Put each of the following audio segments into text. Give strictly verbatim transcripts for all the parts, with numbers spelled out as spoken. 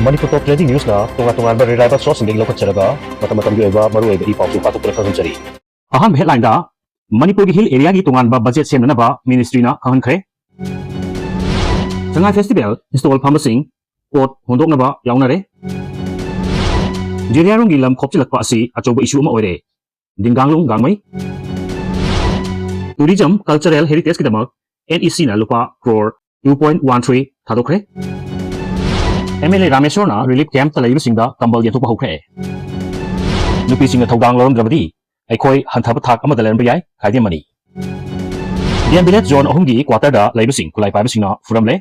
ꯃꯅꯤꯄꯨꯔ ꯇꯣꯞ trending ꯅ꯭ꯌꯨꯁꯅ ꯇꯣꯉꯥꯟ ꯇꯣꯉꯥꯟꯕ reliable ꯁꯣꯔꯁꯁꯤꯡꯗꯒꯤ ꯂꯧꯈꯠꯆꯔꯒ ꯃꯇꯝ ꯃꯇꯝꯒꯤ ꯑꯣꯏꯕ ꯃꯔꯨꯑꯣꯏꯕ ꯏ ꯄꯥꯎꯁꯨ ꯄꯥꯊꯣꯛꯇꯨꯅ ꯈꯪꯍꯟꯖꯔꯤ꯫ ꯑꯍꯥꯟꯕ ꯍꯦꯗꯂꯥꯏꯟꯗ, ꯃꯅꯤꯄꯨꯔꯒꯤ ꯍꯤꯜ ꯑꯦꯔꯤꯌꯥꯒꯤ ꯇꯣꯉꯥꯟꯕ ꯕꯖꯦꯠ ꯁꯦꯝꯅꯅꯕ ꯃꯤꯅꯤꯁꯇ꯭ꯔꯤꯅ ꯈꯪꯍꯟꯈ꯭ꯔꯦ꯫ ꯁꯉꯥꯏ ꯐꯦꯁꯇꯤꯚꯦꯜ ꯏꯟꯁꯇꯣꯜ ꯐꯝꯕꯁꯤꯡ ꯀꯣꯔꯠ ꯍꯣꯟꯗꯣꯛꯅꯕ ꯌꯥꯎꯅꯔꯦ꯫ ꯖꯤꯔꯤꯌꯥꯔꯣꯝꯒꯤ ꯂꯝ ꯈꯣꯞꯆꯤꯜꯂꯛꯄ ꯑꯁꯤ ꯑꯆꯧꯕ ꯏꯁꯨ ꯑꯃ ꯑꯣꯏꯔꯦ꯫ ꯗꯤꯡꯒꯥꯡꯂꯨꯡ ꯒꯥꯡꯃꯩ꯫ ꯇꯨꯔꯤꯖꯝ ꯀꯜꯆꯔꯦꯜ ꯍꯦꯔꯤꯇꯦꯖꯀꯤꯗꯃꯛ ꯑꯦꯟ ꯏ ꯁꯤꯅ ꯂꯨꯄꯥ crore two point one three ꯊꯥꯗꯣꯛꯈ꯭ꯔꯦ꯫ ꯑꯦꯝ ꯑꯦꯜ ꯑꯦ ꯔꯥꯃꯦꯁꯣꯔꯅ ꯔꯤꯂꯤꯐ ꯀꯦꯝꯞꯇ ꯂꯩꯔꯤꯕꯁꯤꯡꯗ ꯀꯝꯕꯜ ꯌꯦꯟꯊꯣꯛꯄ ꯍꯧꯈ꯭ꯔꯦ꯫ ꯅꯨꯄꯤꯁꯤꯡꯅ ꯊꯧꯗꯥꯡ ꯂꯧꯔꯝꯗ꯭ꯔꯕꯗꯤ ꯑꯩꯈꯣꯏ ꯍꯟꯊꯕ ꯊꯥꯛ ꯑꯃꯗ ꯂꯩꯔꯝꯕ ꯌꯥꯏ, ꯈꯥꯏꯗꯦꯝ ꯃꯅꯤ꯫ ꯗꯤ ꯑꯦꯝ ꯚꯤꯂꯦꯖ ꯖꯣꯟ ꯑꯍꯨꯝꯒꯤ ꯀ꯭ꯋꯥꯇꯔꯗ ꯂꯩꯕꯁꯤꯡ ꯈꯨꯠꯂꯥꯏ ꯄꯥꯏꯕꯁꯤꯡꯅ ꯐꯨꯔꯝꯂꯦ꯫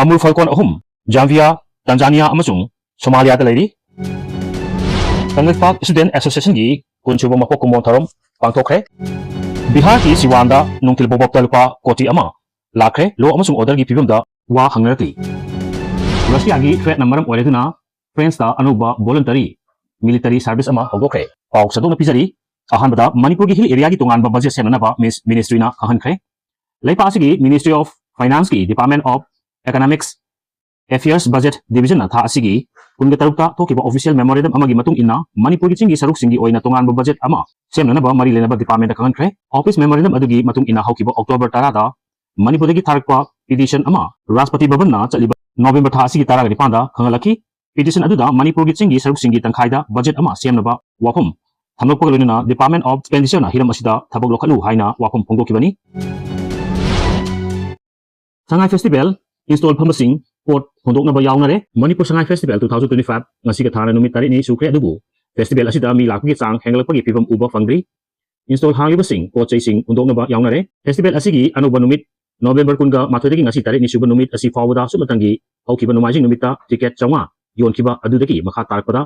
ꯑꯃꯨꯜ ꯐꯜꯀꯣꯟ ꯑꯍꯨꯝ ꯖꯥꯝꯕꯤꯌꯥ, ꯇꯥꯟꯖꯥꯅꯤꯌꯥ ꯑꯃꯁꯨꯡ ꯁꯣꯃꯥꯂꯤꯌꯥꯗ ꯂꯩꯔꯤ꯫ ꯀꯪꯂꯩꯄꯥꯛ ꯁ꯭ꯇꯨꯗꯦꯟꯠ ꯑꯦꯁꯣꯁꯤꯌꯦꯁꯟꯒꯤ ꯀꯨꯟꯁꯨꯕ ꯃꯄꯣꯛ ꯀꯨꯝꯑꯣꯟ ꯊꯧꯔꯝ ꯄꯥꯡꯊꯣꯛꯈ꯭ꯔꯦ꯫ ꯕꯤꯍꯥꯔꯒꯤ ꯁꯤꯋꯥꯟꯗ ꯅꯨꯡꯊꯤꯜ ꯕꯣꯕꯣꯞꯇ ꯂꯨꯄꯥ ꯀꯣꯇꯤ ꯑꯃ ꯂꯥꯛꯈ꯭ꯔꯦ꯫ ꯂꯣ ꯑꯃꯁꯨꯡ ꯑꯣꯔꯗꯔꯒꯤ ꯐꯤꯕꯝꯗ ꯋꯥ ꯍꯪꯅꯔꯛꯂꯤ꯫ ꯔꯁꯤꯌꯥꯒꯤ ꯊ꯭ꯔꯦꯠꯅ ꯃꯔꯝ ꯑꯣꯏꯔꯗꯨꯅ ꯐ꯭ꯔꯦꯟꯁꯇ ꯑꯅꯧꯕ ꯚꯣꯂꯨꯟꯇꯔꯤ ꯃꯤꯂꯤꯇꯔꯤ ꯁꯔꯚꯤꯁ ꯑꯃ ꯍꯧꯗꯣꯛꯈ꯭ꯔꯦ꯫ ꯄꯥꯎ ꯁꯟꯗꯣꯛꯅ ꯄꯤꯖꯔꯤ꯫ ꯑꯍꯥꯟꯕꯗ, ꯃꯅꯤꯄꯨꯔꯒꯤ ꯍꯤꯜ ꯑꯦꯔꯤꯌꯥꯒꯤ ꯇꯣꯉꯥꯟꯕ ꯕꯖꯦꯠ ꯁꯦꯝꯅꯅꯕ ꯃꯤꯁ-, ꯃꯤꯅꯤꯁꯇ꯭ꯔꯤꯅ ꯈꯪꯍꯟꯈ꯭ꯔꯦ꯫ ꯂꯩꯄꯥꯛ ꯑꯁꯤꯒꯤ Ministry of Financeꯀꯤ Department of Economics Affairs Budget Divisionꯅ ꯊꯥ ꯑꯁꯤꯒꯤ ꯀꯨꯟꯒ ꯇꯔꯨꯛꯇ ꯊꯣꯛꯈꯤꯕ official memorandum ꯑꯃꯒꯤ ꯃꯇꯨꯡ ꯏꯟꯅ, ꯃꯅꯤꯄꯨꯔꯒꯤ ꯆꯤꯡꯒꯤ ꯁꯔꯨꯛꯁꯤꯡꯒꯤ ꯑꯣꯏꯅ ꯇꯣꯉꯥꯟꯕ ꯕꯖꯦꯠ ꯑꯃ ꯁꯦꯝꯅꯅꯕ ꯃꯔꯤ ꯂꯩꯅꯕ ꯗꯤꯄꯥꯔꯠꯃꯦꯟꯗ ꯈꯪꯍꯟꯈ꯭ꯔꯦ꯫ Office memorandum ꯑꯗꯨꯒꯤ ꯃꯇꯨꯡ ꯏꯟꯅ, ꯍꯧꯈꯤꯕ ꯑꯣꯛꯇꯣꯕꯔ ꯇꯔꯥꯗ ꯃꯅꯤꯄꯨꯔꯗꯒꯤ ꯊꯥꯔꯛꯄ ꯄꯤꯇꯤꯁꯟ ꯑꯃ ꯔꯥꯁꯇ꯭ꯔꯄꯇꯤ ꯚꯕꯟꯅ ꯆꯠꯂꯤꯕ ꯅꯣꯕꯦꯝꯕꯔ ꯊꯥ ꯑꯁꯤꯒꯤ ꯇꯔꯥꯒ ꯅꯤꯄꯥꯟꯗ ꯈꯪꯍꯜꯂꯛꯈꯤ꯫ ꯄꯤꯇꯤꯁꯟ ꯑꯗꯨꯗ ꯃꯅꯤꯄꯨꯔꯒꯤ ꯆꯤꯡꯒꯤ ꯁꯔꯨꯛꯁꯤꯡꯒꯤ ꯇꯪꯈꯥꯏꯗ ꯕꯖꯦꯠ ꯑꯃ ꯁꯦꯝꯅꯕ ꯋꯥꯐꯝ ꯊꯝꯂꯛꯄꯒ ꯂꯣꯏꯅꯅ Department of Expenditure ꯍꯤꯔꯝ ꯑꯁꯤꯗ ꯊꯕꯛ ꯂꯧꯈꯠꯂꯨ ꯍꯥꯏꯅ ꯋꯥꯐꯝ ꯐꯣꯡꯗꯣꯛꯈꯤꯕꯅꯤ꯫ ꯁꯉꯥꯏ ꯐꯦꯁꯇꯤꯚꯦꯜ ꯏꯟꯁꯇꯣꯜ ꯐꯝꯕꯁꯤꯡ ꯀꯣꯔꯠ ꯍꯣꯟꯗꯣꯛꯅꯕ ꯌꯥꯎꯅꯔꯦ꯫ Manipur Sangai festival two thousand twenty five ꯉꯁꯤꯒ ꯊꯥꯅ ꯅꯨꯃꯤꯠ ꯇꯔꯦꯠꯅꯤ ꯁꯨꯈ꯭ꯔꯦ, ꯑꯗꯨꯕꯨ ꯐꯦꯁꯇꯤꯚꯦꯜ ꯑꯁꯤꯗ ꯃꯤ ꯂꯥꯛꯄꯒꯤ ꯆꯥꯡ ꯍꯦꯟꯒꯠꯂꯛꯄꯒꯤ ꯐꯤꯕꯝ ꯎꯕ ꯐꯪꯗ꯭ꯔꯤ꯫ ꯏꯟꯁꯇꯣꯜ ꯍꯥꯡꯂꯤꯕꯁꯤꯡ ꯄꯣꯠ ꯆꯩꯁꯤꯡ ꯍꯨꯟꯗꯣꯛꯅꯕ ꯌꯥꯎꯅꯔꯦ꯫ ꯐꯦꯁꯇꯤꯚꯦꯜ ꯑꯁꯤꯒꯤ ꯑꯅꯧꯕ ꯅꯨꯃꯤꯠ ꯅꯣꯕꯦꯝꯕꯔ ꯀꯨꯟꯒ ꯃꯥꯊꯣꯏꯗꯒꯤ ꯉꯁꯤ ꯇꯔꯦꯠꯅꯤ ꯁꯨꯕ ꯅꯨꯃꯤꯠ ꯑꯁꯤ ꯐꯥꯎꯕꯗ ꯁꯨꯞꯅꯇꯪꯒꯤ ꯍꯧꯈꯤꯕ ꯅꯣꯡꯃꯥꯏꯖꯤꯡ ꯅꯨꯃꯤꯠꯇ ꯇꯤꯀꯦꯠ ꯆꯥꯝꯃꯉꯥ ꯌꯣꯟꯈꯤꯕ ꯑꯗꯨꯗꯒꯤ ꯃꯈꯥ ꯇꯥꯔꯛꯄꯗ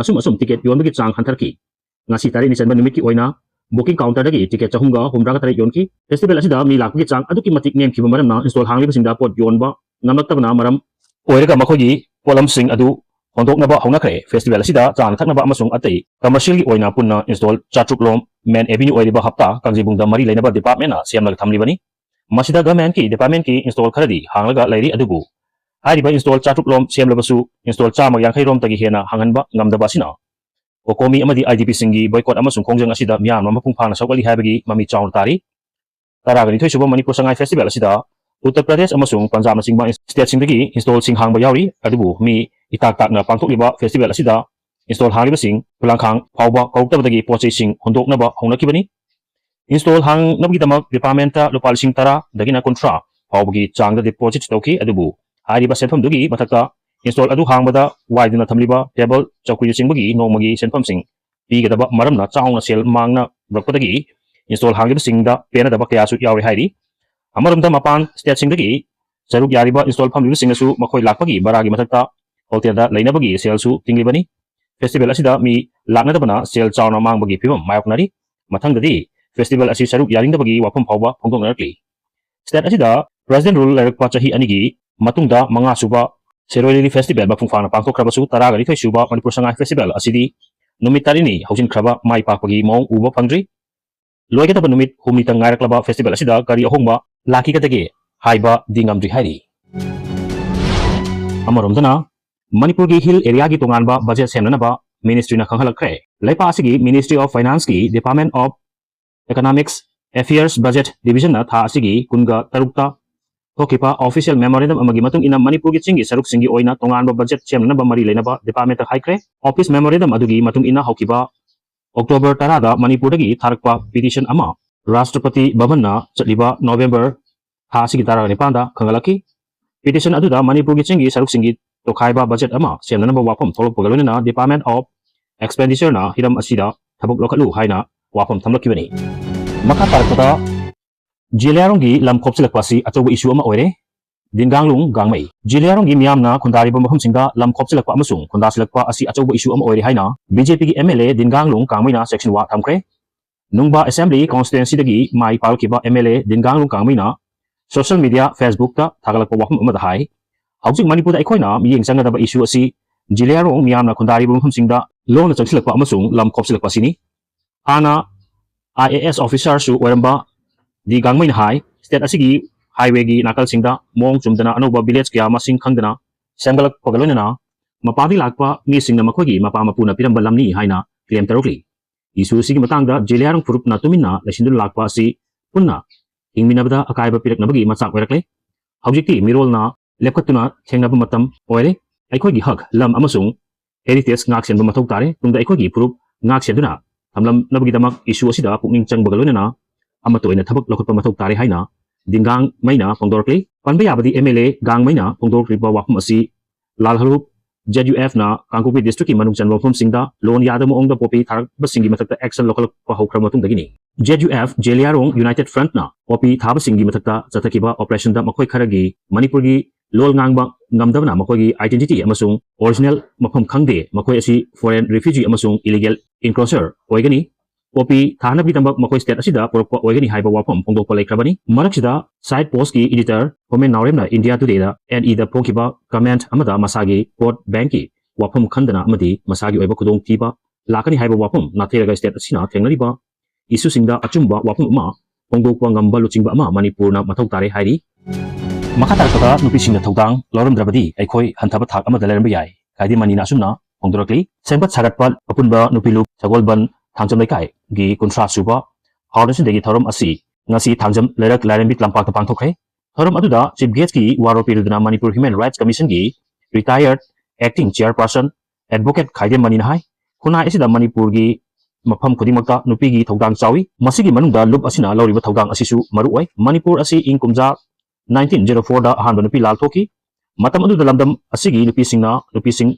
ꯑꯁꯨꯝ ꯑꯁꯨꯝ ꯇꯤꯀꯦꯠ ꯌꯣꯟꯕꯒꯤ ꯆꯥꯡ ꯍꯟꯊꯔꯛꯈꯤ꯫ ꯉꯁꯤ ꯇꯔꯦꯠꯅꯤ ꯆꯟꯕ ꯅꯨꯃꯤꯠꯀꯤ ꯑꯣꯏꯅ ꯕꯨꯀꯤꯡ ꯀꯥꯎꯟꯇꯔꯗꯒꯤ ꯇꯤꯀꯦꯠ ꯆꯍꯨꯝꯒ ꯍꯨꯝꯗ꯭ꯔꯥꯒ ꯇꯔꯦꯠ ꯌꯣꯟꯈꯤ꯫ ꯐꯦꯁꯇꯤꯚꯦꯜ ꯑꯁꯤꯗ ꯃꯤ ꯂꯥꯛꯄꯒꯤ ꯆꯥꯡ ꯑꯗꯨꯛꯀꯤ ꯃꯇꯤꯛ ꯅꯦꯝꯈꯤꯕ ꯃꯔꯝꯅ ꯏꯟꯁꯇꯣꯜ ꯍꯥꯡꯂꯤꯕꯁꯤꯡꯗ ꯄꯣꯠ ꯌꯣꯟꯕ ꯉꯝꯂꯛꯇꯕꯅ ꯃꯔꯝ ꯑꯣꯏꯔꯒ ꯃꯈꯣꯏꯒꯤ ꯄꯣꯠꯂꯝꯁꯤꯡ ꯑꯗꯨ ꯍꯣꯟꯗꯣꯛꯅꯕ ꯍꯧꯅꯈ꯭ꯔꯦ꯫ ꯐꯦꯁꯇꯤꯚꯦꯜ ꯑꯁꯤꯗ ꯆꯥꯅ ꯊꯛꯅꯕ ꯑꯃꯁꯨꯡ ꯑꯇꯩ ꯀꯃꯔꯁꯤꯌꯦꯜꯒꯤ ꯑꯣꯏꯅ ꯄꯨꯟꯅ ꯏꯟꯁꯇꯣꯜ ꯆꯥꯇ꯭ꯔꯨꯛ ꯂꯣꯝ ꯃꯦꯟ ꯑꯦꯚꯦꯅ꯭ꯌꯨ ꯑꯣꯏꯔꯤꯕ ꯍꯞꯇꯥ ꯀꯥꯡꯖꯩꯕꯨꯡꯗ ꯃꯔꯤ ꯂꯩꯅꯕ ꯗꯤꯄꯥꯔꯠꯃꯦꯟꯅ ꯁꯦꯝꯂꯒ ꯊꯝꯂꯤꯕꯅꯤ꯫ ꯃꯁꯤꯗ ꯒꯚꯔꯟꯃꯦꯟꯠꯀꯤ ꯗꯤꯄꯥꯔꯠꯃꯦꯟꯠꯀꯤ ꯏꯟꯁꯇꯣꯜ ꯈꯔꯗꯤ ꯍꯥꯡꯂꯒ ꯂꯩꯔꯤ, ꯑꯗꯨꯕꯨ ꯍꯥꯏꯔꯤꯕ install ꯆꯥꯇ꯭ꯔꯨꯛ ꯔꯣꯝ ꯁꯦꯝꯂꯕꯁꯨ install ꯆꯥꯝꯃ ꯌꯥꯡꯈꯩ ꯔꯣꯝꯇꯒꯤ ꯍꯦꯟꯅ ꯍꯥꯡꯍꯟꯕ ꯉꯝꯗꯕ ꯑꯁꯤꯅ COCOMI ꯑꯃꯗꯤ IDPꯁꯤꯡꯒꯤ boycott ꯑꯃꯁꯨꯡ ꯈꯣꯡꯖꯪ ꯑꯁꯤꯗ ꯃꯤꯌꯥꯝ ꯑꯃ ꯃꯄꯨꯡ ꯐꯥꯅ ꯁꯧꯒꯠꯂꯤ ꯍꯥꯏꯕꯒꯤ ꯃꯃꯤ ꯆꯥꯎꯅ ꯇꯥꯔꯤ꯫ ꯇꯔꯥꯒ ꯅꯤꯊꯣꯏ ꯁꯨꯕ ꯃꯅꯤꯄꯨꯔ ꯁꯉꯥꯏ festival ꯑꯁꯤꯗ ꯎꯠꯇꯔ ꯄ꯭ꯔꯗꯦꯁ ꯑꯃꯁꯨꯡ ꯄꯟꯖꯥꯕꯅꯆꯤꯡꯕ stateꯁꯤꯡꯗꯒꯤ installꯁꯤꯡ ꯍꯥꯡꯕ ꯌꯥꯎꯔꯤ꯫ ꯑꯗꯨꯕꯨ ꯃꯤ ꯏꯇꯥꯛ ꯇꯥꯛꯅ ꯄꯥꯡꯊꯣꯛꯂꯤꯕ festival ꯑꯁꯤꯗ install ꯍꯥꯡꯂꯤꯕꯁꯤꯡ ꯈꯨꯂꯥꯡꯈꯥꯡ ꯐꯥꯎꯕ ꯀꯧꯔꯛꯇꯕꯗꯒꯤ ꯄꯣꯠ ꯆꯩꯁꯤꯡ ꯍꯨꯟꯗꯣꯛꯅꯕ ꯍꯧꯅꯈꯤꯕꯅꯤ꯫ Install ꯍꯥꯡꯅꯕꯒꯤꯗꯃꯛ departmentꯇ ꯂꯨꯄꯥ ꯂꯤꯁꯤꯡ ꯇꯔꯥꯗꯒꯤꯅ ꯀꯨꯟꯊ꯭ꯔꯥ ꯐꯥꯎꯕꯒꯤ ꯆꯥꯡꯗ deposit ꯇꯧꯈꯤ꯫ ꯑꯗꯨꯕꯨ ꯍꯥꯏꯔꯤꯕ ꯁꯦꯟꯐꯝꯗꯨꯒꯤ ꯃꯊꯛꯇ install ꯑꯗꯨ ꯍꯥꯡꯕꯗ ꯋꯥꯏꯗꯨꯅ ꯊꯝꯂꯤꯕ table, ꯆꯧꯀ꯭ꯔꯤꯅꯆꯤꯡꯕꯒꯤ ꯅꯣꯡꯃꯒꯤ ꯁꯦꯟꯐꯝꯁꯤꯡ ꯄꯤꯒꯗꯕ ꯃꯔꯝꯅ ꯆꯥꯎꯅ ꯁꯦꯜ ꯃꯥꯡꯅꯔꯛꯄꯗꯒꯤ install ꯍꯥꯡꯂꯤꯕꯁꯤꯡꯗ ꯄꯦꯟꯅꯗꯕ ꯀꯌꯥꯁꯨ ꯌꯥꯎꯔꯤ ꯍꯥꯏꯔꯤ꯫ ꯑꯃꯔꯣꯝꯗ ꯃꯄꯥꯟ stateꯁꯤꯡꯗꯒꯤ ꯁꯔꯨꯛ ꯌꯥꯔꯤꯕ install ꯐꯝꯂꯤꯕꯁꯤꯡꯅꯁꯨ ꯃꯈꯣꯏ ꯂꯥꯛꯄꯒꯤ ꯚꯔꯥꯒꯤ ꯃꯊꯛꯇ hotelꯗ ꯂꯩꯅꯕꯒꯤ ꯁꯦꯜꯁꯨ ꯇꯤꯡꯂꯤꯕꯅꯤ꯫ Festival ꯑꯁꯤꯗ ꯃꯤ ꯂꯥꯛꯅꯗꯕꯅ ꯁꯦꯜ ꯆꯥꯎꯅ ꯃꯥꯡꯕꯒꯤ ꯐꯤꯚꯝ ꯃꯥꯌꯣꯛꯅꯔꯤ꯫ ꯃꯊꯪꯗꯗꯤ festival ꯑꯁꯤ ꯁꯔꯨꯛ ꯌꯥꯅꯤꯡꯗꯕꯒꯤ ꯋꯥꯐꯝ ꯐꯥꯎꯕ ꯐꯣꯡꯗꯣꯛꯅꯔꯛꯂꯤ꯫ State ꯑꯁꯤꯗ President Rule ꯂꯩꯔꯛꯄ ꯆꯍꯤ ꯑꯅꯤꯒꯤ ꯃꯇꯨꯡꯗ ꯃꯉꯥ ꯁꯨꯕ ꯁꯦꯔꯣꯏ ꯂꯤꯂꯤ festival ꯃꯄꯨꯡ ꯐꯥꯅ ꯄꯥꯡꯊꯣꯛꯈ꯭ꯔꯕꯁꯨ, ꯇꯔꯥꯒ ꯅꯤꯊꯣꯏ ꯁꯨꯕ ꯃꯅꯤꯄꯨꯔ ꯁꯉꯥꯏ festival ꯑꯁꯤꯗꯤ ꯅꯨꯃꯤꯠ ꯇꯔꯦꯠꯅꯤ ꯍꯧꯖꯤꯟꯈ꯭ꯔꯕ ꯃꯥꯏ ꯄꯥꯛꯄꯒꯤ ꯃꯑꯣꯡ ꯎꯕ ꯐꯪꯗ꯭ꯔꯤ꯫ ꯂꯣꯏꯒꯗꯕ ꯅꯨꯃꯤꯠ ꯍꯨꯝꯅꯤꯇꯪ ꯉꯥꯏꯔꯛꯂꯕ festival ꯑꯁꯤꯗ ꯀꯔꯤ ꯑꯍꯣꯡꯕ ꯂꯥꯛꯈꯤꯒꯗꯒꯦ ꯍꯥꯏꯕꯗꯤ ꯉꯝꯗ꯭ꯔꯤ ꯍꯥꯏꯔꯤ꯫ ꯑꯃꯔꯣꯝꯗꯅ, ꯃꯅꯤꯄꯨꯔꯒꯤ hill areaꯒꯤ ꯇꯣꯉꯥꯟꯕ budget ꯁꯦꯝꯅꯅꯕ ministryꯅ ꯈꯪꯍꯜꯂꯛꯈ꯭ꯔꯦ꯫ ꯂꯩꯄꯥꯛ ꯑꯁꯤꯒꯤ Ministry of Financeꯀꯤ Department of Economics Affairs Budget Divisionꯅ ꯊꯥ ꯑꯁꯤꯒꯤ ꯀꯨꯟꯒ ꯇꯔꯨꯛꯇ ꯊꯣꯛꯈꯤꯕ official memorandum ꯑꯃꯒꯤ ꯃꯇꯨꯡ ꯏꯟꯅ ꯃꯅꯤꯄꯨꯔꯒꯤ ꯆꯤꯡꯒꯤ ꯁꯔꯨꯛꯁꯤꯡꯒꯤ ꯑꯣꯏꯅ ꯇꯣꯉꯥꯟꯕ budget ꯁꯦꯝꯅꯅꯕ ꯃꯔꯤ ꯂꯩꯅꯕ departmentꯇ ꯍꯥꯏꯈ꯭ꯔꯦ꯫ Office memorandum ꯑꯗꯨꯒꯤ ꯃꯇꯨꯡ ꯏꯟꯅ ꯍꯧꯈꯤꯕ October ꯇꯔꯥꯗ ꯃꯅꯤꯄꯨꯔꯗꯒꯤ ꯊꯥꯔꯛꯄ petition ꯑꯃ Rashtrapati Bhavanꯅ ꯆꯠꯂꯤꯕ November ꯊꯥ ꯑꯁꯤꯒꯤ ꯇꯔꯥꯅꯤꯄꯥꯟꯗ ꯈꯪꯍꯜꯂꯛꯈꯤ꯫ Petition ꯑꯗꯨꯗ ꯃꯅꯤꯄꯨꯔꯒꯤ ꯆꯤꯡꯒꯤ ꯁꯔꯨꯛꯁꯤꯡꯒꯤ ꯇꯣꯈꯥꯏꯕ budget ꯑꯃ ꯁꯦꯝꯅꯅꯕ ꯋꯥꯐꯝ ꯊꯣꯛꯂꯛꯄꯒ ꯂꯣꯏꯅꯅ Department of Expenditureꯅ ꯍꯤꯔꯝ ꯑꯁꯤꯗ ꯊꯕꯛ ꯂꯧꯈꯠꯂꯨ ꯍꯥꯏꯅ ꯋꯥꯐꯝ ꯊꯝꯂꯛꯈꯤꯕꯅꯤ꯫ ꯃꯈꯥ ꯇꯥꯔꯛꯄꯗ, ꯖꯦꯂꯤꯌꯥꯡꯔꯣꯡꯒꯤ ꯂꯝ ꯈꯣꯞꯆꯤꯜꯂꯛꯄ ꯑꯁꯤ ꯑꯆꯧꯕ issue ꯑꯃ ꯑꯣꯏꯔꯦ꯫ ꯗꯤꯟꯒꯥꯡꯂꯨꯡ ꯒꯥꯡꯃꯩ꯫ ꯖꯦꯂꯤꯌꯥꯡꯔꯣꯡꯒꯤ ꯃꯤꯌꯥꯝꯅ ꯈꯨꯟꯗꯥꯔꯤꯕ ꯃꯐꯝꯁꯤꯡꯗ ꯂꯝ ꯈꯣꯞꯆꯤꯜꯂꯛꯄ ꯑꯃꯁꯨꯡ ꯈꯨꯟꯗꯥꯁꯤꯜꯂꯛꯄ ꯑꯁꯤ ꯑꯆꯧꯕ issue ꯑꯃ ꯑꯣꯏꯔꯦ ꯍꯥꯏꯅ BJPꯒꯤ MLA ꯗꯤꯟꯒꯥꯡꯂꯨꯡ ꯀꯥꯡꯃꯩꯅ ꯆꯦꯛꯁꯤꯟꯋꯥ ꯊꯝꯈ꯭ꯔꯦ꯫ ꯅꯨꯡꯕꯥ Assembly Constituencyꯗꯒꯤ ꯃꯥꯏ ꯄꯥꯛꯂꯛꯈꯤꯕ MLA ꯗꯤꯟꯒꯥꯡꯂꯨꯡ ꯀꯥꯡꯃꯩꯅ social media Facebookꯇ ꯊꯥꯒꯠꯂꯛꯄ ꯋꯥꯐꯝ ꯑꯃꯗ ꯍꯥꯏ, ꯍꯧꯖꯤꯛ ꯃꯅꯤꯄꯨꯔꯗ ꯑꯩꯈꯣꯏꯅ ꯃꯤꯠꯌꯦꯡ ꯆꯪꯒꯗꯕ issue ꯑꯁꯤ ꯖꯦꯂꯤꯌꯥꯡꯔꯣꯡ ꯃꯤꯌꯥꯝꯅ ꯈꯨꯟꯗꯥꯔꯤꯕ ꯃꯐꯝꯁꯤꯡꯗ ꯂꯣꯟꯅ ꯆꯪꯁꯤꯜꯂꯛꯄ ꯑꯃꯁꯨꯡ ꯂꯝ ꯈꯣꯞꯆꯤꯜꯂꯛꯄ ꯑꯁꯤꯅꯤ꯫ ꯍꯥꯟꯅ IAS officerꯁꯨ ꯑꯣꯏꯔꯝꯕ ꯗꯤ ꯒꯥꯡꯃꯩꯅ ꯍꯥꯏ, state ꯑꯁꯤꯒꯤ highwayꯒꯤ ꯅꯥꯀꯜꯁꯤꯡꯗ ꯃꯑꯣꯡ ꯆꯨꯝꯗꯅ ꯑꯅꯧꯕ village ꯀꯌꯥ ꯃꯁꯤꯡ ꯈꯪꯗꯅ ꯁꯦꯝꯒꯠꯂꯛꯄꯒ ꯂꯣꯏꯅꯅ ꯃꯄꯥꯟꯗꯒꯤ ꯂꯥꯛꯄ ꯃꯤꯁꯤꯡꯅ ꯃꯈꯣꯏꯒꯤ ꯃꯄꯥ ꯃꯄꯨꯅ ꯄꯤꯔꯝꯕ ꯂꯝꯅꯤ ꯍꯥꯏꯅ claim ꯇꯧꯔꯛꯂꯤ꯫ Issue ꯑꯁꯤꯒꯤ ꯃꯇꯥꯡꯗ ꯖꯦꯂꯤꯌꯥꯡꯔꯣꯡ ꯐꯨꯔꯨꯞꯅ ꯇꯨꯃꯤꯟꯅ ꯂꯩꯁꯤꯟꯗꯨꯅ ꯂꯥꯛꯄ ꯑꯁꯤ ꯄꯨꯟꯅ ꯍꯤꯡꯃꯤꯟꯅꯕꯗ ꯑꯀꯥꯏꯕ ꯄꯤꯔꯛꯅꯕꯒꯤ ꯃꯆꯥꯛ ꯑꯣꯏꯔꯛꯂꯦ꯫ ꯍꯧꯖꯤꯛꯇꯤ ꯃꯤꯔꯣꯜꯅ ꯂꯦꯞꯈꯠꯇꯨꯅ ꯊꯦꯡꯅꯕ ꯃꯇꯝ ꯑꯣꯏꯔꯦ꯫ ꯑꯩꯈꯣꯏꯒꯤ ꯍꯛ, ꯂꯝ ꯑꯃꯁꯨꯡ heritage ꯉꯥꯛ ꯁꯦꯟꯕ ꯃꯊꯧ ꯇꯥꯔꯦ꯫ ꯇꯨꯡꯗ ꯑꯩꯈꯣꯏꯒꯤ ꯐꯨꯔꯨꯞ ꯉꯥꯛ ꯁꯦꯟꯗꯨꯅ ꯊꯝꯂꯝꯅꯕꯒꯤꯗꯃꯛ issue ꯑꯁꯤꯗ ꯄꯨꯛꯅꯤꯡ ꯆꯪꯕꯒ ꯂꯣꯏꯅꯅ ꯑꯃꯠꯇ ꯑꯣꯏꯅ ꯊꯕꯛ ꯂꯧꯈꯠꯄ ꯃꯊꯧ ꯇꯥꯔꯦ ꯍꯥꯏꯅ ꯗꯤꯡꯒꯥꯡꯃꯩꯅ ꯐꯣꯡꯗꯣꯔꯛꯂꯤ꯫ ꯄꯟꯕ ꯌꯥꯕꯗꯤ MLA ꯒꯥꯡꯃꯩꯅ ꯐꯣꯡꯗꯣꯔꯛꯂꯤꯕ ꯋꯥꯐꯝ ꯑꯁꯤ ꯂꯥꯜ ꯍꯔꯨꯞ ZUFꯅ ꯀꯥꯡꯄꯣꯛꯄꯤ districtꯀꯤ ꯃꯅꯨꯡ ꯆꯟꯕ ꯃꯐꯝꯁꯤꯡꯗ ꯂꯣꯟ ꯌꯥꯗꯕ ꯃꯑꯣꯡꯗ poppy ꯊꯥꯔꯛꯄꯁꯤꯡꯒꯤ ꯃꯊꯛꯇ action ꯂꯧꯈꯠꯂꯛꯄ ꯍꯧꯈ꯭ꯔꯕ ꯃꯇꯨꯡꯗꯒꯤꯅꯤ꯫ ZUF ꯖꯦꯂꯤꯌꯥꯡꯔꯣꯡ United Frontꯅ poppy ꯊꯥꯕꯁꯤꯡꯒꯤ ꯃꯊꯛꯇ ꯆꯠꯊꯈꯤꯕ operationꯗ ꯃꯈꯣꯏ ꯈꯔꯒꯤ ꯃꯅꯤꯄꯨꯔꯒꯤ ꯂꯣꯜ ꯉꯥꯡꯕ ꯉꯝꯗꯕꯅ ꯃꯈꯣꯏꯒꯤ identity ꯑꯃꯁꯨꯡ original ꯃꯐꯝ ꯈꯪꯗꯦ, ꯃꯈꯣꯏ ꯑꯁꯤ foreign refugee ꯑꯃꯁꯨꯡ illegal encroacher ꯑꯣꯏꯒꯅꯤ꯫ Poppy ꯊꯥꯅꯕꯒꯤꯗꯃꯛ ꯃꯈꯣꯏ state ꯑꯁꯤꯗ ꯄꯨꯔꯛꯄ ꯑꯣꯏꯒꯅꯤ ꯍꯥꯏꯕ ꯋꯥꯐꯝ ꯐꯣꯡꯗꯣꯛꯄ ꯂꯩꯈ꯭ꯔꯕꯅꯤ꯫ ꯃꯔꯛꯁꯤꯗ Side Postꯀꯤ editor ꯍꯣꯃꯦꯟ ꯅꯥꯎꯔꯦꯝꯅ India Todayꯗ NEꯗ ꯐꯣꯡꯈꯤꯕ comment ꯑꯃꯗ ꯃꯁꯥꯒꯤ vote bankꯀꯤ ꯋꯥꯐꯝ ꯈꯟꯗꯅ ꯑꯃꯗꯤ ꯃꯁꯥꯒꯤ ꯑꯣꯏꯕ ꯈꯨꯗꯣꯡꯊꯤꯕ ꯂꯥꯛꯀꯅꯤ ꯍꯥꯏꯕ ꯋꯥꯐꯝ ꯅꯥꯊꯩꯔꯒ state ꯑꯁꯤꯅ ꯊꯦꯡꯅꯔꯤꯕ issueꯁꯤꯡꯗ ꯑꯆꯨꯝꯕ ꯋꯥꯐꯝ ꯑꯃ ꯐꯣꯡꯗꯣꯛꯄ ꯉꯝꯕ ꯂꯨꯆꯤꯡꯕ ꯑꯃ ꯃꯅꯤꯄꯨꯔꯅ ꯃꯊꯧ ꯇꯥꯔꯦ ꯍꯥꯏꯔꯤ꯫ ꯃꯈꯥ ꯇꯥꯔꯛꯄꯗ ꯅꯨꯄꯤꯁꯤꯡꯅ ꯊꯧꯗꯥꯡ ꯂꯧꯔꯝꯗ꯭ꯔꯕꯗꯤ ꯑꯩꯈꯣꯏ ꯍꯟꯊꯕ ꯊꯥꯛ ꯑꯃꯗ ꯂꯩꯔꯝꯕ ꯌꯥꯏ꯫ ꯈꯥꯏꯗꯦꯝ ꯃꯅꯤꯅ ꯑꯁꯨꯝꯅ ꯐꯣꯡꯗꯣꯔꯛꯂꯤ꯫ ꯁꯦꯝꯒꯠ ꯁꯥꯒꯠꯄ ꯑꯄꯨꯟꯕ ꯅꯨꯄꯤ ꯂꯨꯞ ꯁꯒꯣꯜꯕꯟ ꯊꯥꯡꯖꯝ ꯂꯩꯀꯥꯏꯒꯤ ꯀꯨꯟꯊ꯭ꯔꯥ ꯁꯨꯕ foundationꯗꯒꯤ ꯊꯧꯔꯝ ꯑꯁꯤ ꯉꯁꯤ ꯊꯥꯡꯖꯝ ꯂꯩꯔꯛ ꯂꯥꯏꯔꯦꯝꯕꯤ ꯂꯝꯄꯥꯛꯇ ꯄꯥꯡꯊꯣꯛꯈ꯭ꯔꯦ꯫ ꯊꯧꯔꯝ ꯑꯗꯨꯗ chief guestꯀꯤ ꯋꯥꯔꯣꯜ ꯄꯤꯔꯗꯨꯅ Manipur Human Rights Commissionꯒꯤ retired acting chairperson advocate ꯈꯥꯏꯗꯦꯝ ꯃꯅꯤꯅ ꯍꯥꯏ, ꯈꯨꯟꯅꯥꯏ ꯑꯁꯤꯗ ꯃꯅꯤꯄꯨꯔꯒꯤ ꯃꯐꯝ ꯈꯨꯗꯤꯡꯃꯛꯇ ꯅꯨꯄꯤꯒꯤ ꯊꯧꯗꯥꯡ ꯆꯥꯎꯏ꯫ ꯃꯁꯤꯒꯤ ꯃꯅꯨꯡꯗ ꯂꯨꯞ ꯑꯁꯤꯅ ꯂꯧꯔꯤꯕ ꯊꯧꯗꯥꯡ ꯑꯁꯤꯁꯨ ꯃꯔꯨ ꯑꯣꯏ꯫ ꯃꯅꯤꯄꯨꯔ ꯑꯁꯤ ꯏꯪ ꯀꯨꯝꯖꯥ nineteen zero fourꯗ ꯑꯍꯥꯟꯕ ꯅꯨꯄꯤ ꯂꯥꯜ ꯊꯣꯛꯈꯤ꯫ ꯃꯇꯝ ꯑꯗꯨꯗ ꯂꯝꯗꯝ ꯑꯁꯤꯒꯤ ꯅꯨꯄꯤꯁꯤꯡꯅ, ꯅꯨꯄꯤꯁꯤꯡ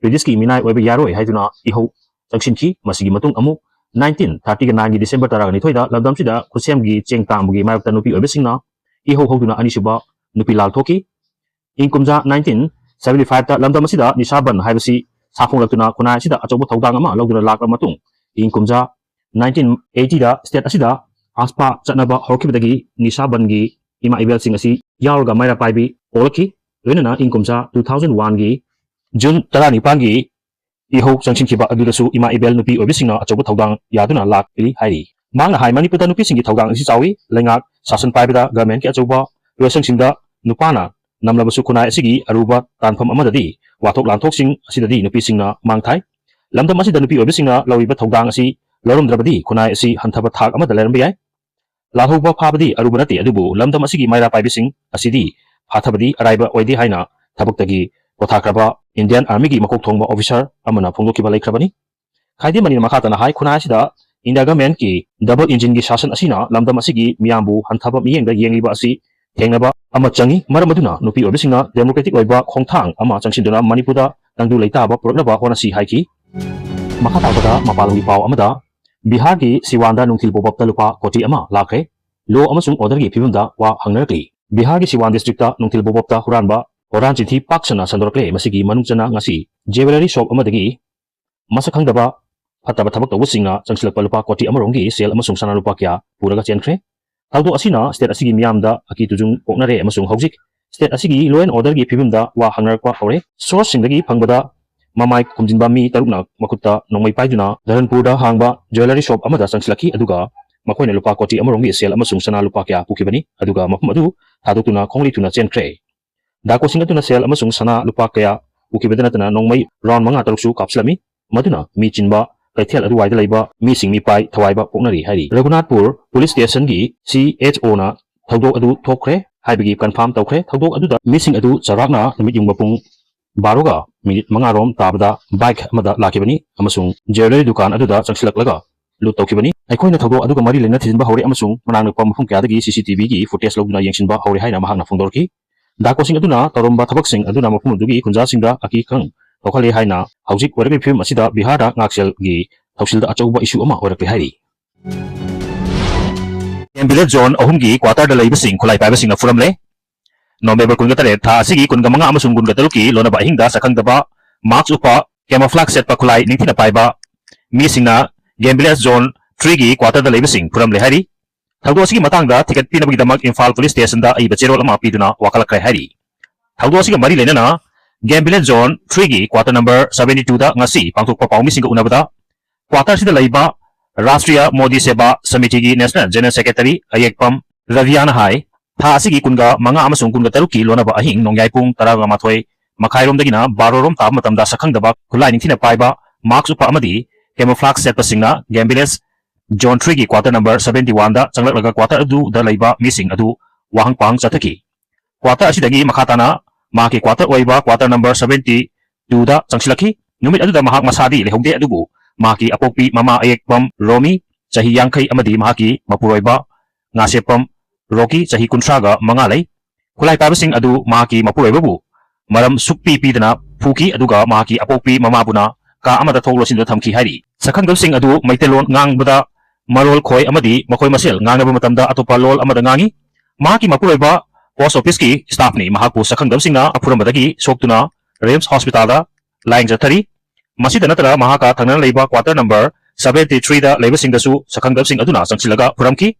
Britishꯀꯤ ꯃꯤꯅꯥꯏ ꯑꯣꯏꯕ ꯌꯥꯔꯣꯏ ꯍꯥꯏꯗꯨꯅ ꯏꯍꯧ ꯆꯪꯁꯤꯟꯈꯤ꯫ ꯃꯁꯤꯒꯤ ꯃꯇꯨꯡ ꯑꯃꯨꯛ nineteen thirtyꯒ nineꯒꯤ December ꯇꯔꯥꯅꯤꯊꯣꯏꯗ ꯂꯝꯗꯝꯁꯤꯗ ꯈꯨꯠꯁꯦꯝꯒꯤ ꯆꯦꯡ ꯇꯥꯡꯕꯒꯤ ꯃꯥꯌꯣꯛꯇ ꯅꯨꯄꯤ ꯑꯣꯏꯕꯁꯤꯡꯅ ꯏꯍꯧ ꯍꯧꯗꯨꯅ ꯑꯅꯤꯁꯨꯕ ꯅꯨꯄꯤ ꯂꯥꯜ ꯊꯣꯛꯈꯤ꯫ ꯏꯪ ꯀꯨꯝꯖꯥ nineteen seventy fiveꯇ ꯂꯝꯗꯝ ꯑꯁꯤꯗ ꯅꯤꯁꯥ ꯕꯟ ꯍꯥꯏꯕꯁꯤ ꯁꯥꯐꯣꯡꯂꯛꯇꯨꯅ ꯈꯨꯟꯅꯥꯏ ꯑꯁꯤꯗ ꯑꯆꯧꯕ ꯊꯧꯗꯥꯡ ꯑꯃ ꯂꯧꯗꯨꯅ ꯂꯥꯛꯂꯕ ꯃꯇꯨꯡ, ꯏꯪ ꯀꯨꯝꯖꯥ nineteen eightyꯗ state ꯑꯁꯤꯗ AFSPA ꯆꯠꯅꯕ ꯍꯧꯔꯛꯈꯤꯕꯗꯒꯤ ꯅꯤꯁꯥ ꯕꯟꯒꯤ ꯏꯃꯥ ꯏꯕꯦꯜꯁꯤꯡ ꯑꯁꯤ ꯌꯥꯎꯔꯒ ꯃꯩꯔꯥ ꯄꯥꯏꯕꯤ ꯑꯣꯜꯂꯛꯈꯤ꯫ ꯂꯣꯏꯅꯅ ꯏꯪ ꯀꯨꯝꯖꯥ two thousand oneꯒꯤ June ꯇꯔꯥꯅꯤꯄꯥꯟꯒꯤ ꯏꯍꯧ ꯆꯪꯁꯤꯟꯈꯤꯕ ꯑꯗꯨꯗꯁꯨ ꯏꯃꯥ ꯏꯕꯦꯜ ꯅꯨꯄꯤ ꯑꯣꯏꯕꯁꯤꯡꯅ ꯑꯆꯧꯕ ꯊꯧꯗꯥꯡ ꯌꯥꯗꯨꯅ ꯂꯥꯛꯂꯤ ꯍꯥꯏꯔꯤ꯫ ꯃꯍꯥꯛꯅ ꯍꯥꯏ, ꯃꯅꯤꯄꯨꯔꯗ ꯅꯨꯄꯤꯁꯤꯡꯒꯤ ꯊꯧꯗꯥꯡ ꯑꯁꯤ ꯆꯥꯎꯏ꯫ ꯂꯩꯉꯥꯛ ꯁꯥꯁꯟ ꯄꯥꯏꯕꯗ governmentꯀꯤ ꯑꯆꯧꯕ ꯂꯣꯏꯁꯪꯁꯤꯡꯗ ꯅꯨꯄꯥꯅ ꯅꯝꯂꯕꯁꯨ ꯈꯨꯟꯅꯥꯏ ꯑꯁꯤꯒꯤ ꯑꯔꯨꯕ ꯇꯥꯟꯐꯝ ꯑꯃꯗꯗꯤ ꯋꯥꯊꯣꯛ ꯂꯥꯟꯊꯣꯛꯁꯤꯡ ꯑꯁꯤꯗꯗꯤ ꯅꯨꯄꯤꯁꯤꯡꯅ ꯃꯥꯡ ꯊꯥꯏ꯫ ꯂꯝꯗꯝ ꯑꯁꯤꯗ ꯅꯨꯄꯤ ꯑꯣꯏꯕꯁꯤꯡꯅ ꯂꯧꯔꯤꯕ ꯊꯧꯗꯥꯡ ꯑꯁꯤ ꯂꯧꯔꯝꯗ꯭ꯔꯕꯗꯤ ꯈꯨꯟꯅꯥꯏ ꯑꯁꯤ ꯍꯟꯊꯕ ꯊꯥꯛ ꯑꯃꯗ ꯂꯩꯔꯝꯕ ꯌꯥꯏ꯫ ꯂꯥꯜꯍꯧꯕ ꯐꯥꯕꯗꯤ ꯑꯔꯨꯕ ꯅꯠꯇꯦ, ꯑꯗꯨꯕꯨ ꯂꯝꯗꯝ ꯑꯁꯤꯒꯤ ꯃꯩꯔꯥ ꯄꯥꯏꯕꯤꯁꯤꯡ ꯑꯁꯤꯗꯤ ꯐꯥꯊꯕꯗꯤ ꯑꯔꯥꯏꯕ ꯑꯣꯏꯗꯦ ꯍꯥꯏꯅ ꯊꯕꯛꯇꯒꯤ ꯄꯣꯊꯥꯈ꯭ꯔꯕ Indian Armyꯒꯤ ꯃꯀꯣꯛ ꯊꯣꯡꯕ officer ꯑꯃꯅ ꯐꯣꯡꯗꯣꯛꯈꯤꯕ ꯂꯩꯈ꯭ꯔꯕꯅꯤ꯫ ꯈꯥꯏꯗꯦꯝ ꯑꯅꯤꯅ ꯃꯈꯥ ꯇꯥꯅ ꯍꯥꯏ, ꯈꯨꯟꯅꯥꯏ ꯑꯁꯤꯗ India governmentꯀꯤ double engineꯒꯤ ꯁꯥꯁꯟ ꯑꯁꯤꯅ ꯂꯝꯗꯝ ꯑꯁꯤꯒꯤ ꯃꯤꯌꯥꯝꯕꯨ ꯍꯟꯊꯕ ꯃꯤꯠꯌꯦꯡꯗ ꯌꯦꯡꯂꯤꯕ ꯑꯁꯤ ꯊꯦꯡꯅꯕ ꯑꯃ ꯆꯪꯏ꯫ ꯃꯔꯝ ꯑꯗꯨꯅ ꯅꯨꯄꯤ ꯑꯣꯏꯕꯁꯤꯡꯅ democratic ꯑꯣꯏꯕ ꯈꯣꯡꯊꯥꯡ ꯑꯃ ꯆꯪꯁꯤꯟꯗꯨꯅ ꯃꯅꯤꯄꯨꯔꯗ ꯇꯪꯗꯨ ꯂꯩꯇꯥꯕ ꯄꯨꯔꯛꯅꯕ ꯍꯣꯠꯅꯁꯤ ꯍꯥꯏꯈꯤ꯫ ꯃꯈꯥ ꯇꯥꯕꯗ ꯃꯄꯥꯟꯂꯣꯝꯒꯤ ꯄꯥꯎ ꯑꯃꯗ, ꯕꯤꯍꯥꯔꯒꯤ ꯁꯤꯋꯥꯟꯗ ꯅꯨꯡꯊꯤꯜ ꯄꯣꯕꯞꯇ ꯂꯨꯄꯥ ꯀꯣꯇꯤ ꯑꯃ ꯂꯥꯛꯈ꯭ꯔꯦ꯫ Law ꯑꯃꯁꯨꯡ orderꯒꯤ ꯐꯤꯕꯝꯗ ꯋꯥ ꯍꯪꯅꯔꯛꯂꯤ꯫ ꯕꯤꯍꯥꯔꯒꯤ ꯁꯤꯋꯥꯟ districtꯇ ꯅꯨꯡꯊꯤꯜ ꯄꯣꯕꯞꯇ ꯍꯨꯔꯥꯟꯕ, ꯍꯨꯔꯥꯟ ꯆꯤꯟꯊꯤ ꯄꯥꯛ ꯁꯟꯅ ꯁꯟꯗꯣꯔꯛꯂꯦ꯫ ꯃꯁꯤꯒꯤ ꯃꯅꯨꯡ ꯆꯟꯅ ꯉꯁꯤ jewellery shop ꯑꯃꯗꯒꯤ ꯃꯁꯛ ꯈꯪꯗꯕ ꯐꯠꯇꯕ ꯊꯕꯛ ꯇꯧꯕꯁꯤꯡꯅ ꯆꯪꯁꯤꯜꯂꯛꯄ ꯂꯨꯄꯥ ꯀꯣꯇꯤ ꯑꯃꯔꯣꯝꯒꯤ ꯁꯦꯜ ꯑꯃꯁꯨꯡ ꯁꯅꯥ ꯂꯨꯄꯥ ꯀꯌꯥ ꯄꯨꯔꯒ ꯆꯦꯟꯈ꯭ꯔꯦ꯫ ꯊꯧꯗꯣꯛ ꯑꯁꯤꯅ state ꯑꯁꯤꯒꯤ ꯃꯤꯌꯥꯝꯗ ꯑꯀꯤ ꯇꯨꯖꯨꯡ ꯄꯣꯛꯅꯔꯦ ꯑꯃꯁꯨꯡ ꯍꯧꯖꯤꯛ state ꯑꯁꯤꯒꯤ law and orderꯒꯤ ꯐꯤꯕꯝꯗ ꯋꯥ ꯍꯪꯅꯔꯛꯄ ꯍꯧꯔꯦ꯫ Sourceꯁꯤꯡꯗꯒꯤ ꯐꯪꯕꯗ ꯃꯃꯥꯏ ꯈꯨꯝꯖꯤꯟꯕ ꯃꯤ ꯇꯔꯨꯛꯅ ꯃꯈꯨꯠꯇ ꯅꯣꯡꯃꯩ ꯄꯥꯏꯗꯨꯅ ꯙꯔꯟꯄꯨꯔꯗ ꯍꯥꯡꯕ jewellery shop ꯑꯃꯗ ꯆꯪꯁꯤꯜꯂꯛꯈꯤ, ꯑꯗꯨꯒ ꯃꯈꯣꯏꯅ ꯂꯨꯄꯥ ꯀꯣꯇꯤ ꯑꯃꯔꯣꯝꯒꯤ ꯁꯦꯜ ꯑꯃꯁꯨꯡ ꯁꯅꯥ ꯂꯨꯄꯥ ꯀꯌꯥ ꯄꯨꯈꯤꯕꯅꯤ, ꯑꯗꯨꯒ ꯃꯐꯝ ꯑꯗꯨ ꯊꯥꯗꯣꯛꯇꯨꯅ ꯈꯣꯡꯂꯩ ꯊꯨꯅ ꯆꯦꯟꯈ꯭ꯔꯦ꯫ ꯗꯥꯀꯣꯁꯤꯡ ꯑꯗꯨꯅ ꯁꯦꯜ ꯑꯃꯁꯨꯡ ꯁꯅꯥ ꯂꯨꯄꯥ ꯀꯌꯥ ꯄꯨꯈꯤꯕꯗ ꯅꯠꯇꯅ ꯅꯣꯡꯃꯩ round ꯃꯉꯥ ꯇꯔꯨꯛꯁꯨ ꯀꯥꯞꯁꯤꯜꯂꯝꯃꯤ꯫ ꯃꯗꯨꯅ ꯃꯤ ꯆꯤꯟꯕ ꯀꯩꯊꯦꯜ ꯑꯗꯨꯋꯥꯏꯗ ꯂꯩꯕ ꯃꯤꯁꯤꯡ ꯃꯤꯄꯥꯏ ꯊꯋꯥꯏꯕ ꯄꯣꯛꯅꯔꯤ ꯍꯥꯏꯔꯤ꯫ ꯔꯘꯨꯅꯥꯊꯄꯨꯔ police stationꯒꯤ CHOꯅ ꯊꯧꯗꯣꯛ ꯑꯗꯨ ꯊꯣꯛꯈ꯭ꯔꯦ ꯍꯥꯏꯕꯒꯤ confirm ꯇꯧꯈ꯭ꯔꯦ꯫ ꯊꯧꯗꯣꯛ ꯑꯗꯨꯗ ꯃꯤꯁꯤꯡ ꯑꯗꯨ ꯆꯥꯎꯔꯥꯛꯅ ꯅꯨꯃꯤꯠ ꯌꯨꯡꯕ ꯄꯨꯡ ꯕꯥꯔꯣꯒ ꯃꯤꯅꯤꯠ ꯃꯉꯥꯔꯣꯝ ꯇꯥꯕꯗ bike ꯑꯃꯗ ꯂꯥꯛꯈꯤꯕꯅꯤ ꯑꯃꯁꯨꯡ jewellery ꯗꯨꯀꯥꯟ ꯑꯗꯨꯗ ꯆꯪꯁꯤꯜꯂꯛꯂꯒ loot ꯇꯧꯈꯤꯕꯅꯤ꯫ ꯑꯩꯈꯣꯏꯅ ꯊꯧꯗꯣꯛ ꯑꯗꯨꯒ ꯃꯔꯤ ꯂꯩꯅꯅ ꯊꯤꯖꯤꯟꯕ ꯍꯧꯔꯦ ꯑꯃꯁꯨꯡ ꯃꯅꯥꯛ ꯅꯛꯄ ꯃꯐꯝ ꯀꯌꯥꯗꯒꯤ CCTVꯒꯤ footage ꯂꯧꯗꯨꯅ ꯌꯦꯡꯁꯤꯟꯕ ꯍꯧꯔꯦ ꯍꯥꯏꯅ ꯃꯍꯥꯛꯅ ꯐꯣꯡꯗꯣꯔꯛꯈꯤ꯫ ꯗꯥꯀꯣꯁꯤꯡ ꯑꯗꯨꯅ ꯇꯧꯔꯝꯕ ꯊꯕꯛꯁꯤꯡ ꯑꯗꯨꯅ ꯃꯐꯝ ꯑꯗꯨꯒꯤ ꯈꯨꯟꯖꯥꯁꯤꯡꯗ ꯑꯀꯤꯈꯪ ꯊꯣꯛꯍꯜꯂꯦ ꯍꯥꯏꯅ ꯍꯧꯖꯤꯛ ꯑꯣꯏꯔꯛꯂꯤꯕ ꯐꯤꯕꯝ ꯑꯁꯤꯗ ꯕꯤꯍꯥꯔꯗ ꯉꯥꯛꯁꯦꯜꯒꯤ ꯊꯧꯁꯤꯜꯗ ꯑꯆꯧꯕ issue ꯑꯃ ꯑꯣꯏꯔꯛꯂꯦ ꯍꯥꯏꯔꯤ꯫ Game Village Zone ꯑꯍꯨꯝꯒꯤ quarterꯗ ꯂꯩꯕꯁꯤꯡ ꯈꯨꯠꯂꯥꯏ ꯄꯥꯏꯕꯁꯤꯡꯅ ꯐꯨꯔꯝꯂꯦ꯫ November ꯀꯨꯟꯒ ꯇꯔꯦꯠ, ꯊꯥ ꯑꯁꯤꯒꯤ ꯀꯨꯟꯒ ꯃꯉꯥ ꯑꯃꯁꯨꯡ ꯀꯨꯟꯒ ꯇꯔꯨꯛꯀꯤ ꯂꯣꯟꯅꯕ ꯑꯍꯤꯡꯗ ꯁꯛꯈꯪꯗꯕ mask ꯎꯞꯄ, camouflage ꯁꯦꯠꯄ ꯈꯨꯠꯂꯥꯏ ꯅꯤꯡꯊꯤꯅ ꯄꯥꯏꯕ ꯃꯤꯁꯤꯡꯅ Game Village Zone threeꯒꯤ quarterꯗ ꯂꯩꯕꯁꯤꯡ ꯐꯨꯔꯝꯂꯦ ꯍꯥꯏꯔꯤ꯫ ꯊꯧꯗꯣꯛ ꯑꯁꯤꯒꯤ ꯃꯇꯥꯡꯗ ꯊꯤꯒꯠꯄꯤꯅꯕꯒꯤꯗꯃꯛ ꯏꯝꯐꯥꯜ police stationꯗ ꯑꯏꯕ ꯆꯦꯔꯣꯜ ꯑꯃ ꯄꯤꯗꯨꯅ ꯋꯥꯀꯠꯂꯛꯈ꯭ꯔꯦ ꯍꯥꯏꯔꯤ꯫ ꯊꯧꯗꯣꯛ ꯑꯁꯤꯒ ꯃꯔꯤ ꯂꯩꯅꯅ Game Village Zone threeꯒꯤ quarter number seventy twoꯗ ꯉꯁꯤ ꯄꯥꯡꯊꯣꯛꯄ ꯄꯥꯎꯃꯤꯁꯤꯡꯒ ꯎꯅꯕꯗ quarter ꯑꯁꯤꯗ ꯂꯩꯕ Rashtriya Modi Seva Samithi ꯒꯤ National General Secretary ꯑꯌꯦꯛꯄꯝ ꯔꯕꯤꯌꯥꯅ ꯍꯥꯏ, ꯊꯥ ꯑꯁꯤꯒꯤ ꯀꯨꯟꯒ ꯃꯉꯥ ꯑꯃꯁꯨꯡ ꯀꯨꯟꯒ ꯇꯔꯨꯛꯀꯤ ꯂꯣꯟꯅꯕ ꯑꯍꯤꯡ ꯅꯣꯡꯌꯥꯏ ꯄꯨꯡ ꯇꯔꯥꯃꯥꯊꯣꯏ ꯃꯈꯥꯏꯔꯣꯝꯗꯒꯤꯅ ꯕꯥꯔꯣꯔꯣꯝ ꯇꯥꯕ ꯃꯇꯝꯗ ꯁꯛꯈꯪꯗꯕ ꯈꯨꯠꯂꯥꯏ ꯅꯤꯡꯊꯤꯅ ꯄꯥꯏꯕ, ꯃꯥꯛꯁ ꯎꯞꯄ ꯑꯃꯗꯤ camouflage ꯁꯦꯠꯄꯁꯤꯡꯅ game village zone three ꯒꯤ quarter number seventy one ꯗ ꯆꯪꯂꯛꯂꯒ quarter ꯑꯗꯨꯗ ꯂꯩꯕ ꯃꯤꯁꯤꯡ ꯑꯗꯨ ꯋꯥꯍꯪ ꯄꯥꯎꯍꯪ ꯆꯠꯊꯈꯤ꯫ Quarter ꯑꯁꯤꯗꯒꯤ ꯃꯈꯥ ꯇꯥꯅ ꯃꯍꯥꯛꯀꯤ quarter ꯑꯣꯏꯕ quarter number seventy two ꯗ ꯆꯪꯁꯤꯜꯂꯛꯈꯤ꯫ ꯅꯨꯃꯤꯠ ꯑꯗꯨꯗ ꯃꯍꯥꯛ ꯃꯁꯥꯗꯤ ꯂꯩꯍꯧꯗꯦ, ꯑꯗꯨꯕꯨ ꯃꯍꯥꯛꯀꯤ ꯑꯄꯣꯛꯄꯤ ꯃꯃꯥ ꯑꯌꯦꯛꯄꯝ ꯔꯣꯃꯤ, ꯆꯍꯤ ꯌꯥꯡꯈꯩ, ꯑꯃꯗꯤ ꯃꯍꯥꯛꯀꯤ ꯃꯄꯨꯔꯣꯏꯕ ꯉꯥꯁꯦꯞꯄꯝ ꯔꯣꯀꯤ, ꯆꯍꯤ ꯀꯨꯟꯊ꯭ꯔꯥꯒ ꯃꯉꯥ ꯂꯩ꯫ ꯈꯨꯠꯂꯥꯏ ꯄꯥꯏꯕꯁꯤꯡ ꯑꯗꯨ ꯃꯍꯥꯛꯀꯤ ꯃꯄꯨꯔꯣꯏꯕꯕꯨ ꯃꯔꯝ ꯁꯨꯛꯄꯤ ꯄꯤꯗꯅ ꯐꯨꯈꯤ, ꯑꯗꯨꯒ ꯃꯍꯥꯛꯀꯤ ꯑꯄꯣꯛꯄꯤ ꯃꯃꯥꯕꯨꯅ ꯀꯥ ꯑꯃꯗ ꯊꯣꯡ ꯂꯣꯟꯁꯤꯟꯗꯨꯅ ꯊꯝꯈꯤ ꯍꯥꯏꯔꯤ꯫ ꯁꯛꯈꯪꯗꯕꯁꯤꯡ ꯑꯗꯨ ꯃꯩꯇꯩꯂꯣꯟ ꯉꯥꯡꯕꯗ ꯃꯔꯣꯜ ꯈꯣꯏ ꯑꯃꯗꯤ ꯃꯈꯣꯏ ꯃꯁꯦꯜ ꯉꯥꯡꯅꯕ ꯃꯇꯝꯗ ꯑꯇꯣꯞꯄ ꯂꯣꯜ ꯑꯃꯗ ꯉꯥꯡꯏ꯫ ꯃꯍꯥꯛꯀꯤ ꯃꯄꯨꯔꯣꯏꯕ post office ꯀꯤ staff ꯅꯤ꯫ ꯃꯍꯥꯛꯄꯨ ꯁꯛꯈꯪꯗꯕꯁꯤꯡꯅ ꯑꯐꯨꯔꯝꯕꯗꯒꯤ ꯁꯣꯛꯇꯨꯅ RIMS hospital ꯗ ꯂꯥꯌꯦꯡ ꯆꯠꯊꯔꯤ꯫ ꯃꯁꯤꯗ ꯅꯠꯇꯅ ꯃꯍꯥꯛꯀ ꯊꯪꯅꯅ ꯂꯩꯕ quarter number seventy three ꯗ ꯂꯩꯕꯁꯤꯡꯗꯁꯨ ꯁꯛꯈꯪꯗꯕꯁꯤꯡ ꯑꯗꯨꯅ ꯆꯪꯁꯤꯜꯂꯒ ꯐꯨꯔꯝꯈꯤ꯫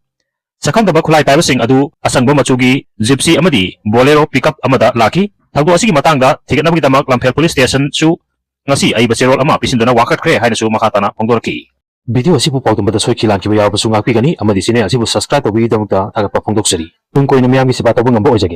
ꯁꯛꯈꯪꯗꯕ ꯈꯨꯠꯂꯥꯏ ꯄꯥꯏꯕꯁꯤꯡ ꯑꯗꯨ ꯑꯁꯪꯕ ꯃꯆꯨꯒꯤ Gypsy ꯑꯃꯗꯤ Bolero pickup ꯑꯃꯗ ꯂꯥꯛꯈꯤ꯫ ꯊꯧꯗꯣꯛ ꯑꯁꯤꯒꯤ ꯃꯇꯥꯡꯗ ꯊꯤꯒꯠꯅꯕꯒꯤꯗꯃꯛ ꯂꯝꯐꯦꯜ police station ꯁꯨ ꯉꯁꯤ ꯑꯏꯕ ꯆꯦꯔꯣꯜ ꯑꯃ ꯄꯤꯁꯤꯟꯗꯨꯅ ꯋꯥꯀꯠꯈ꯭ꯔꯦ ꯍꯥꯏꯅꯁꯨ ꯃꯈꯥ ꯇꯥꯅ ꯐꯣꯡꯗꯣꯔꯛꯈꯤ꯫ Video ꯑꯁꯤꯕꯨ ꯄꯥꯎꯗꯝꯕꯗ ꯁꯣꯏꯈꯤ ꯂꯥꯟꯈꯤꯕ ꯌꯥꯎꯔꯕꯁꯨ ꯉꯥꯛꯄꯤꯒꯅꯤ ꯑꯃꯗꯤ channel ꯑꯁꯤꯕꯨ subscribe ꯇꯧꯕꯤꯕꯒꯤꯗꯃꯛꯇ ꯊꯥꯒꯠꯄ ꯐꯣꯡꯗꯣꯛꯆꯔꯤ꯫ ꯇꯨꯡ ꯀꯣꯏꯅ ꯃꯤꯌꯥꯝꯒꯤ ꯁꯦꯕꯥ ꯇꯧꯕ ꯉꯝꯕ ꯑꯣꯏꯖꯒꯦ꯫